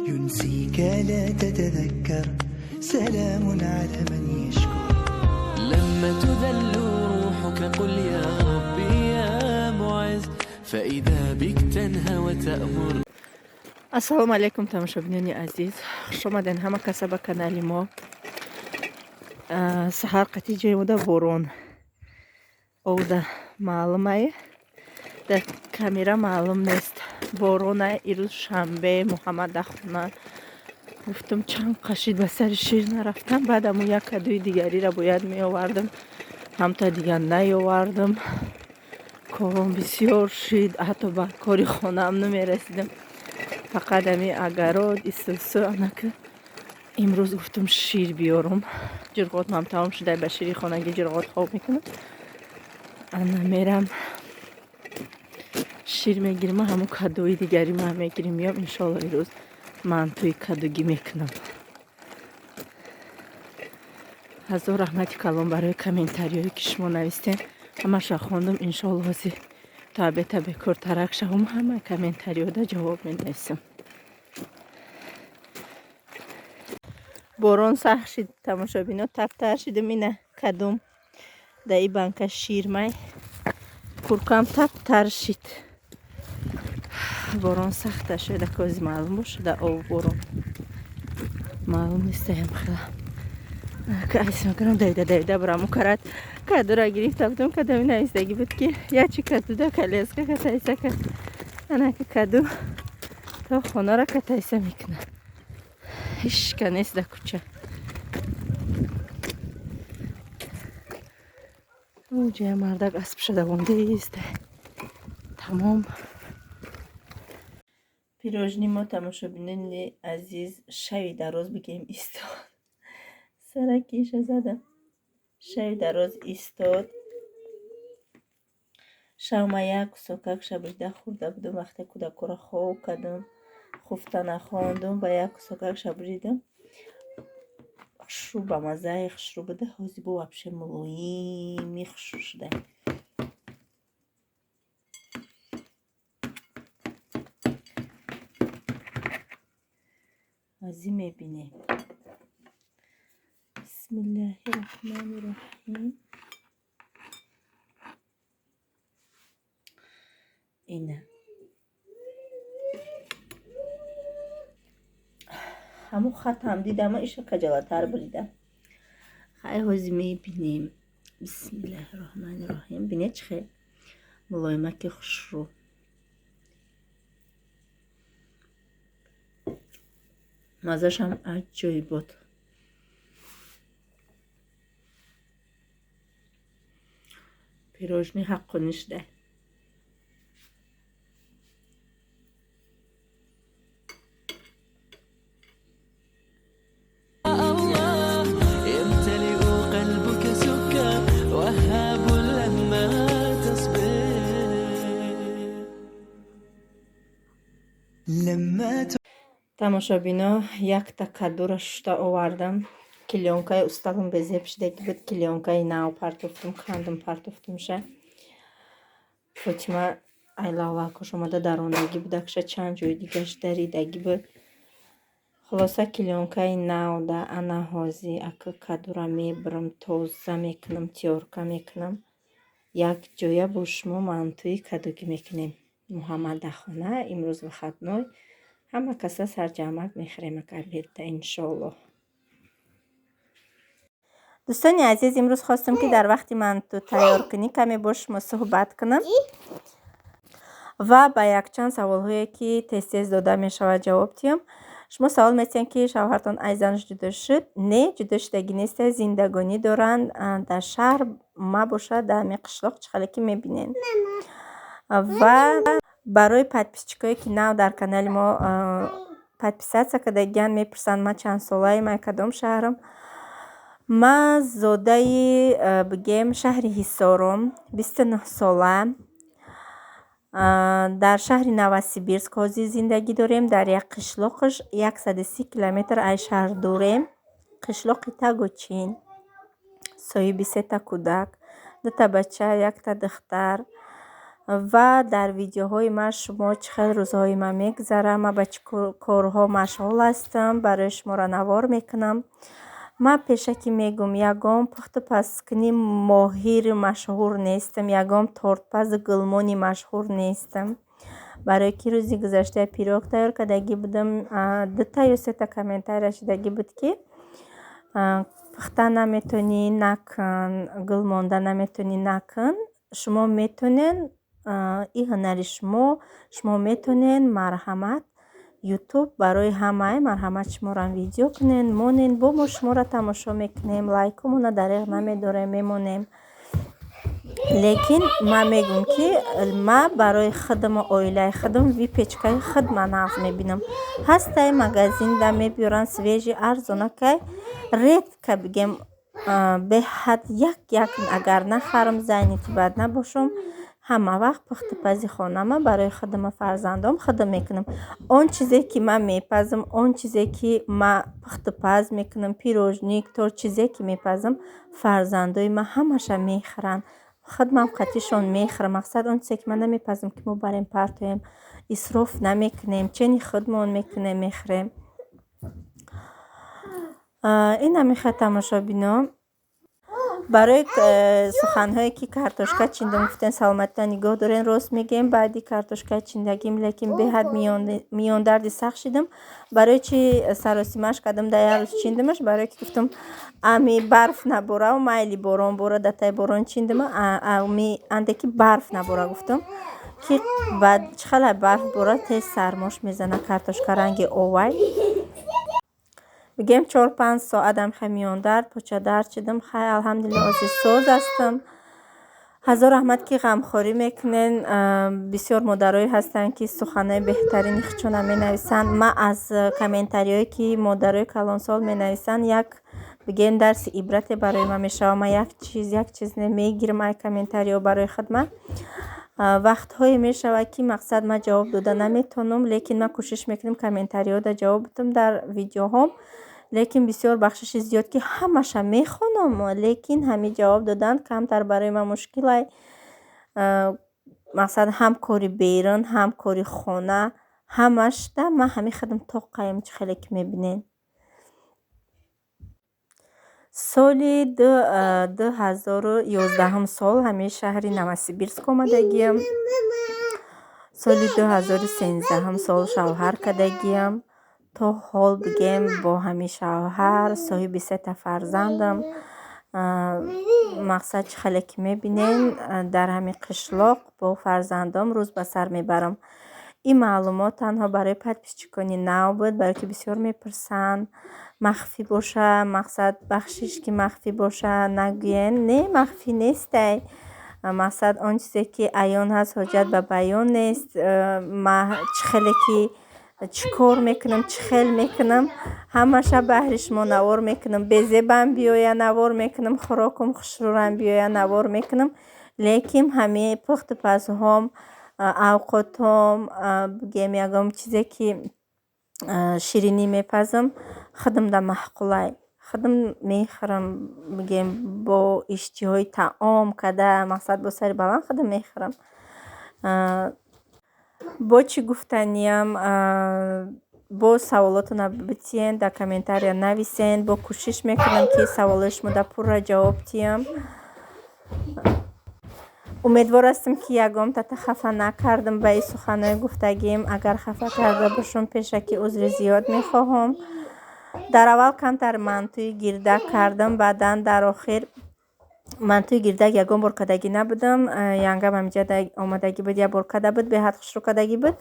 ينسيك لا تتذكر، سلام على من يشكر. لما تذل روحك قل يا ربي يا معز، فإذا بك تنهى وتأمر. Ассалому алайкум, тамошобинони азиз, хушомаден ҳама каса ба канали мо. Саҳар қатӣ ҷои борон овда маълумае, дар камера маълум нест, борона. Ирӯз шанбе, Муҳаммад дар хона. Гуфтум, чанд қашид ба сари шир нарафтам, баъд аму як кадуи дигариро бояд меовардам, ҳамта дигар наёвардам. Кором бисёр шид, ҳатто ба кори хонаам намерасидам, фақат ами агарод исусу. Анака имрӯз гуфтум, шир биёрум, ҷирғотмам тамом шуда, ба шири хонагӣ ҷирғот хоб мекунам. Ана мерам, шир мегирим, ҳамун кадои дигари ман мегирим, меём. Иншоалло, имрӯз мантуи кадугӣ мекунам. Ҳазор раҳмати калон барои комментариҳое, ки шумо навистем, ҳамаша хондум. Иншоалло, ҳози то обета бекортарак шавум, ҳама комментариҳода ҷавоб менависам. Борон сахт шид, тамошобино, таптар шидим. Ина кадум да и банка ширмай, куркам таптар шид. Борон сахта шуда, кози маълум бошада, об борон маълум нестаям. Хела айсмакарам, давида давида бураму карат кадура гирифта будум. Кадами навистагӣ буд, ки ячи кадуда коляска катайса ка. Анака каду то хонара катайса мекунад, ҳишка нест да кӯча. Уҷая мардак асп шуда мондааст. Тамом, пирожни мо, тамошобинони азиз, шави дароз бигем истод, саракиша задам, шави дароз истод. Шавма як кусокак шабрида хӯрда будум. Вақте кӯдакҳоро хоб кардам, хуфта нахондум, ба як кусокак шабридам. Хушрӯ, ба маззаи хушрӯ буда. Ҳози бо вообще мулоими хушрӯ шуда. Ҳозӣ мебинем. Бисмиллаҳи раҳмони раҳим. Ина ҳамун хатам дидам, иша каҷалатар буридам. Хай, ҳози мебинем. Бисмиллаҳи раҳмони раҳим. Бинед, чӣ хел мулоимаки хушрӯ. Маззашам аҷоибот. Пирожни ҳаққонӣ шуда. الله يمتلئ قلبك سكر وهاب لما تصبر. لما Тамошобино, якта кадура шушта овардам. Клеёнкаи усталам безеб шудагӣ буд, клеёнкаи нав партофтум, кандум, партофтумша. Фотима айлавакош омада дарондагӣ будакша, чанд ҷои дигаш даридагӣ буд. Хулоса, клеёнкаи нав да. Ана ҳози ака кадура мебарам, тоза мекунам, тёрка мекунам. Як ҷоя бо шумо мантуи кадугӣ мекунем. Муҳаммад дар хона, имрӯз выходной, ҳама каса сарҷамъак мехӯрем ака обедда, иншоаллоҳ. Дӯстони азиз, имрӯз хостам, ки дар вақти манту тайёркунӣ каме бо шумо суҳбат кунам ва ба якчанд саволҳое, ки тез-тез дода мешавад, ҷавоб диҳам. Шумо савол метиҳед, ки шавҳартон ай занаш ҷудо шуд? Не, ҷудо шудагӣ неста, зиндагонӣ доранд дар шаҳр, ма бошад дар ҳамин қишлоқ, чӣ хеле ки мебинед. Ва барои подписчикое, ки нав дар канали мо подписаться кардагиянд, мепурсанд, ман чанд солаем, ай кадом шаҳрам. Ман зодаи, бигем, шаҳри Ҳисором, 29 сола, дар шаҳри Новосибирск ҳозир зиндагӣ дорем, дар як қишлоқаш, 130 километр ай шаҳр дурем, қишлоқи Тагочин. Соҳиби сета кӯдак, дута бача, якта духтар. Ва дар видеоҳои ман шумо чӣ хел рӯзҳои ман мегузарам, ман ба чӣ корҳо машғул ҳастам, барои шуморо навор мекунам. Ман пешакӣ мегӯм, ягон пухтупазкунӣ моҳири машҳур нестам, ягон тортпазу гулмони машҳур нестам. Барое ки рӯзи гузашта пирог тайёр кардагӣ будам, дута ё сета комментария шидагӣ буд, ки пухта наметонӣ, накун, гул монда наметонӣ, накун. Шумо метонен, ин ҳунари шумо, шумо метонен, марҳамат. Ютуб барои ҳамаи, марҳамат, шуморам видео кунен, монен, бо мо шуморо тамошо мекунем, лайкумона дареғ намедорем, мемонем. Лекин ман мегӯм, ки ман барои худаму оилаи худам выпечка и худ ман нағз мебинам. Ҳастай, магазинда мебиёранд, свежий, арзонакай, редко бигем, беҳад як як агар нахарам, занятый бад набошам, ҳама вақт пухтупази хонама барои худаму фарзандом худам мекунам. Он чизе ки ман мепазам, он чизе ки ман пухтупаз мекунам, пирожник, торт, чизе ки мепазам, фарзандои ман ҳамаша мехӯранд, худмам қатишон мехӯрам. Мақсад, он чизе ки ман намепазам, ки мо барем партоем, исроф намекунем, чени худмон мекунем, мехӯрем. Ин ҳамин, тамошобино. Барои суханҳое ки картошка чиндам гуфтем, саломатита нигоҳ дорен, рост мегӯем, баъди картошка чиндагим, лекин беҳад миёндарди сахт шидам. Барои чи саросимаш кардам, дар як рӯз чиндамаш? Барое ки гуфтам, ами барф набора, майли борон бора, дар таи борон чиндама, ами анде ки барф набора гуфтам, ки баъд чӣ хела барф бора, тез сармош мезана картошка, ранги овай. Бигем, 4-5 соатам хе миёндард, почадард шидам. Хай, алҳамдулилло, ҳозир соз ҳастам. Ҳазор раҳмат, ки ғамхорӣ мекунен. Бисёр модарое ҳастанд, ки суханҳои беҳтарини худшона менависанд. Ман аз комментариҳое ки модарои калонсол менависанд, як бигем, дарси ибрате барои ман мешавад. Ман як чиз, як чиз мегирам ай комментариҳо барои худман. Вақтҳое мешавад, ки мақсад, ман ҷавоб дода наметавонам, лекин ман кӯшиш мекунам комментариҳода ҷавоб бидам дар видеоҳом. Лекин бисёр бахшиши зиёд, ки ҳамаша мехонам, лекин ҳамин ҷавоб додан камтар барои ман мушкилай. Мақсад, ҳам кори берун, ҳам кори хона, ҳамашда ман ҳамин худам тоқаем, чӣ хеле ки мебинед. Соли 2011-ум сол ҳамин шаҳри Новосибирск омадагиям. Соли 2013-ум сол шавҳар кардагиям. То ҳол, бигем, бо ҳамин шавҳар соҳиби сета фарзандам. Мақсад, чӣ хеле ки мебинем, дар ҳамин қишлоқ бо фарзандом рӯз ба сар мебарам. Ин маълумот танҳо барои подписчикони нав буд, барое ки бисёр мепурсанд, махфӣ боша, мақсад, бахшиш, ки махфӣ боша, нагӯен. Не, махфӣ нестай. Мақсад, он чизе ки аён ҳаст, ҳоҷат ба баён нест. Ма чӣ хеле ки чӣ кор мекунам, чӣ хел мекунам, ҳамаша баҳри шумо навор мекунам. Безебам биёя, навор мекунам, хӯрокум хушрӯрам биёя, навор мекунам. Лекин ҳамаи пухтупазҳом, авқотҳом, бигем, ягон чизе ки ширинӣ мепазам, худамда маъқулай, худам мехӯрам, бигем, бо иштиҳои таом када, мақсад, бо сари баланд худам мехӯрам. Бо чӣ гуфтаниям? Боз саволотона битиен, дар комментария нависен. Бо кӯшиш мекунам, ки саволои шумода пурра ҷавоб диҳам. Умедвор ҳастам, ки ягонтата хафа накардам ба ин суханҳои гуфтагим. Агар хафа карда бошам, пешакӣ узри зиёд мехоҳам. Дар аввал камтар мантуи гирдак кардам, баъдан дар охир мантуи гирдак ягон бор кардагӣ набудам. Янгам ҳаминҷа омадагӣ буд, як бор карда буд, беҳад хушрӯ кардагӣ буд.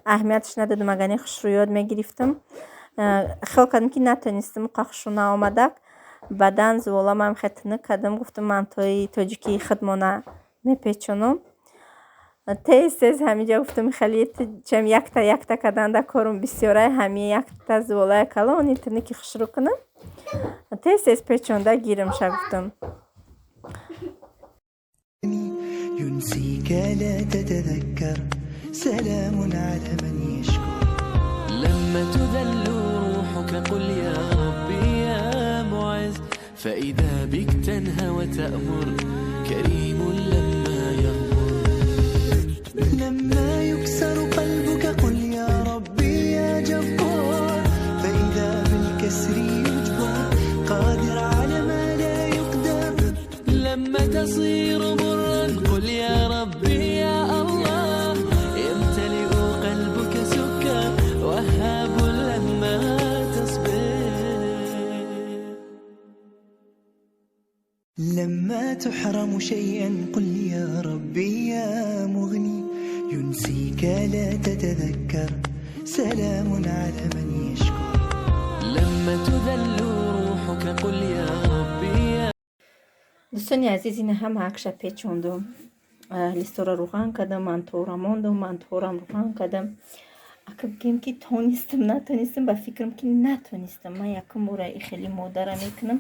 Аҳамияташ надодам, агар не хушрӯ ёд мегирифтам. Хиёл кардам, ки натонистам, уқа хушрӯ наомадак. Баъдан зуволамам хе тунук кардам, гуфтам, мантуи тоҷикии худмона мепечонам. Тез тез ҳаминҷа гуфтам, хеле чем якта якта кардан дар корум бисёрай, ҳамин якта зуволаи калони тунуки хушрӯ кунам, тез тез печонда гирам ша, гуфтам. ينسيك لا تتذكر، سلام على من يشكر. لما تذل روحك قل يا ربي يا معز، فإذا بك تنهى وتأمر، كريم لما يغمر. لما يكسر قلبك قل يا ربي يا جبار، فإذا بالكسر يجبر قادر على ما لا يقدر. لما تصير مرا قل يا ربي يا الله، يمتلئ قلبك سكر وهاب لما تصبر. لما تحرم شيئا قل يا ربي يا مغني، ينسيك لا تتذكر، سلام على من يشكر. لما تذل روحك قل يا ربي يا Дӯстони азиз, ина ҳама акша печондум, листора рӯған кардам, мантора мондум, манторам рӯған кардам. Ака бигем ки тонистам, натонистам, ба фикрам ки натонистам. Ман якум бора и хеле модара мекунам.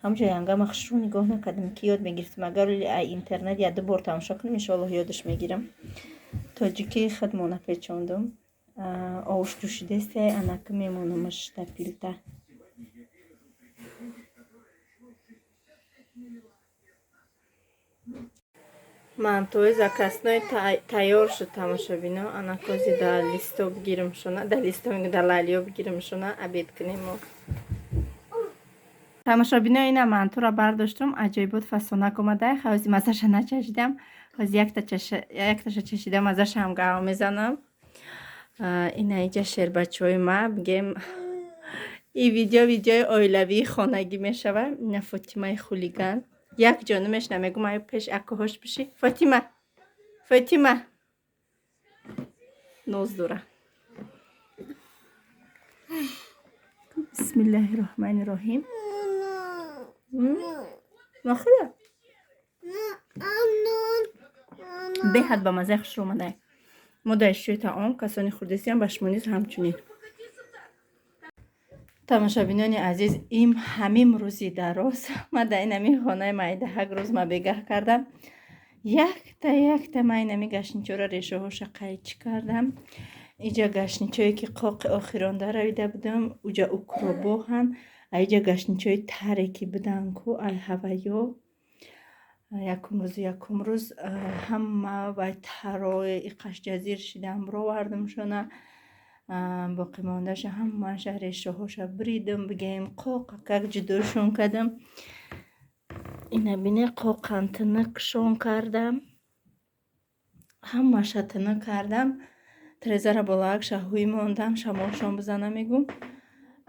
Ҳамҷо янгама хушрӯ нигоҳ накардам ки ёд мегирифтам. Агар интернет я ду бор тамошо кунам, иншоаллоҳ ёдаш мегирам. Тоҷикии худмона печондум. Овуш ҷӯшидесте, анака мемонамаш дар пилта. Мантои закасной тайёр шуд, тамошобино. Анакози дар листо бигирам шона, дар листо, дар лалиё бигирам шона, обед кунем мо. Тамошобино, ина мантура бардоштум, аҷоибот фасонак омада. Ҳози мазаша начашидам, ҳози якташа чашидам, мазаша ҳам гав мезанам. Ина иҷа шербачаҳои ма, бигем и видео видеои оилавии хонагӣ мешава. Ина Фотимаи хулиган як ҷо намешина, мегум аю пеш акоҳош биши. Фотима, Фотима ноз дора. Бисмиллаҳи роҳмани роҳим. Нахӯра, беҳад ба мазаи хушрӯ омадай. Мо дар иштиҳои таом касони хурдесиям, ба шумо низ ҳамчунин. Тамошобинони азиз, им ҳамин рӯзи дароз ман дар инами хонаи майдаҳак рӯз ма бегаҳ кардам. Якта якта ман инами гашничора решаҳоша қайчӣ кардам. Иҷа гашничое ки қоқи охиронда равида будам, уҷа укробоҳан, а иҷа гашничои таре ки будан ку ай ҳаваё. Якум рӯзу якум рӯз ҳама вай тарои иқаш ҷазир шидам, бировардамшона. Боқимондаша ҳамаша решаҳоша бридам, бигем қоқакак ҷудошон кардам. Ина бине, қоқан тинукшон кардам, ҳамаша тинук кардам. Трезара болоакша ҳуй мондам, шамолшон бизана мегум.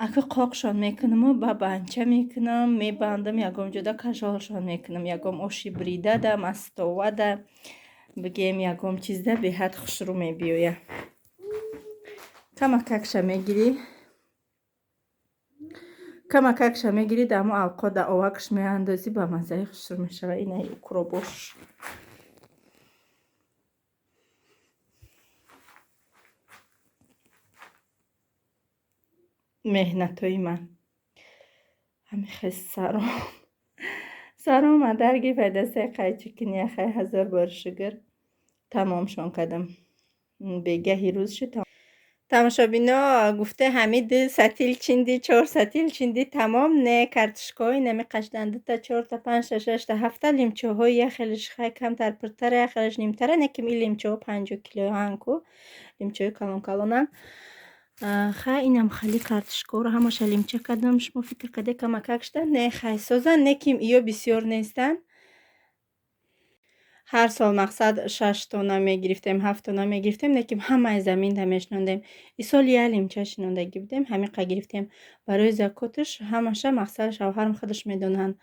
Ака қоқшон мекунаму ба банча мекунам, мебандам, ягон ҷода кажолшон мекунам, ягон оши бридада, мастовада, бигем ягон чизда беҳад хушрӯ мебиёя. Камакакша мегирӣ, камакакша мегирӣ, дар ҳамо авқот дар овакш меандозӣ, ба маззаи хушрӯ мешава. Инаи укробош. Меҳнатҳои ман ҳами хел саром саром дар гирифт, дастаи қайчӣ кунӣ, хай ҳазор бор шукр, тамомшон кардам. Бегаҳи рӯз шуд. Тамошобино, гуфта ҳами ду сатил чинди, чор сатил чинди, тамом не. Картошкаҳои нами қашдан дута, чорта, панҷта, шашта, ҳафта лимчоҳои, як хелеш хай камтар пуртара, як хелеш нимтара, неким ин лимчоҳо 50 килоан ку, лимчоҳои калон калонанд. Хай инам хали картошкаҳоро ҳамаша лимча кардам. Шумо фикр карде камакак шуда? Не, хай созанд, неким иё бисёр нестанд. Ҳар сол мақсад шаш тона мегирифтем, ҳафт тона мегирифтем, лекин ҳамаи заминда мешинондем. Исол як лимча шинондагӣ будем, ҳамиқа гирифтем. Барои закоташ ҳамаша мақсад шавҳарам худаш медонанд.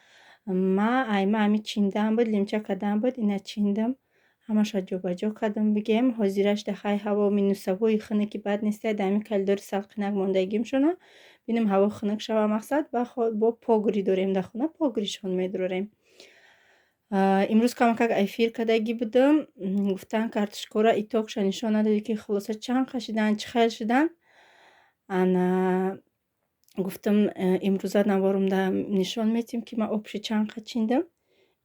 Ма айма ҳами чиндаам буд, лимча кардаам буд, ина чиндам, ҳамаша ҷобаҷо кардам, бигем. Ҳозираш хай ҳаво минусавои хунуки бад нестай, дар ҳамин калидори салқинак мондагим шона. Бинем ҳаво хунук шава, мақсад бо погри дорем дар хона, погришон медурорем. Имрӯз камакак эфир кардагӣ будам. Гуфтан картошкора итогша нишон надодӣ, ки хулоса чанд қашидан, чӣ хел шидан. Ана гуфтам, имрӯза наворумда нишон метиҳем, ки ман общий чанд қачиндам.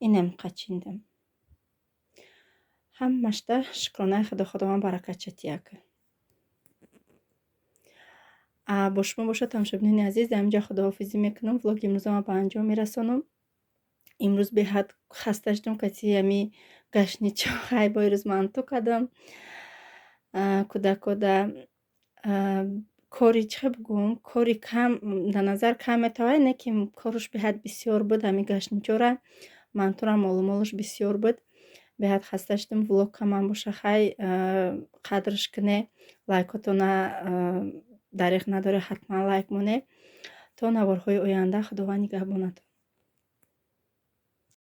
Инам қачиндам. Ҳамашда шукронаи Худо, Худованд баракатша тияка. Бо шумо бошад, тамошобинони азиз, дар инҷа худоҳофизӣ мекунам. Влоги имрӯза ман ба анҷом мерасонам. Имрӯз беҳад хаста шудам, кати ҳами Гашничо хай бо ирӯз манту кардам. Кӯдакода кори, чӣ бигӯм, кори кам дар назар кам метавад, не ки коруш беҳад бисёр буд. Ҳамин гашничора, мантура молу-молуш бисёр буд. Беҳад хаста шудам. Влог камам боша, хай, қадрш куне, лайкотона дареғ надоре, ҳатман лайк монед. То наворҳои оянда, Худованд нигаҳбонатон.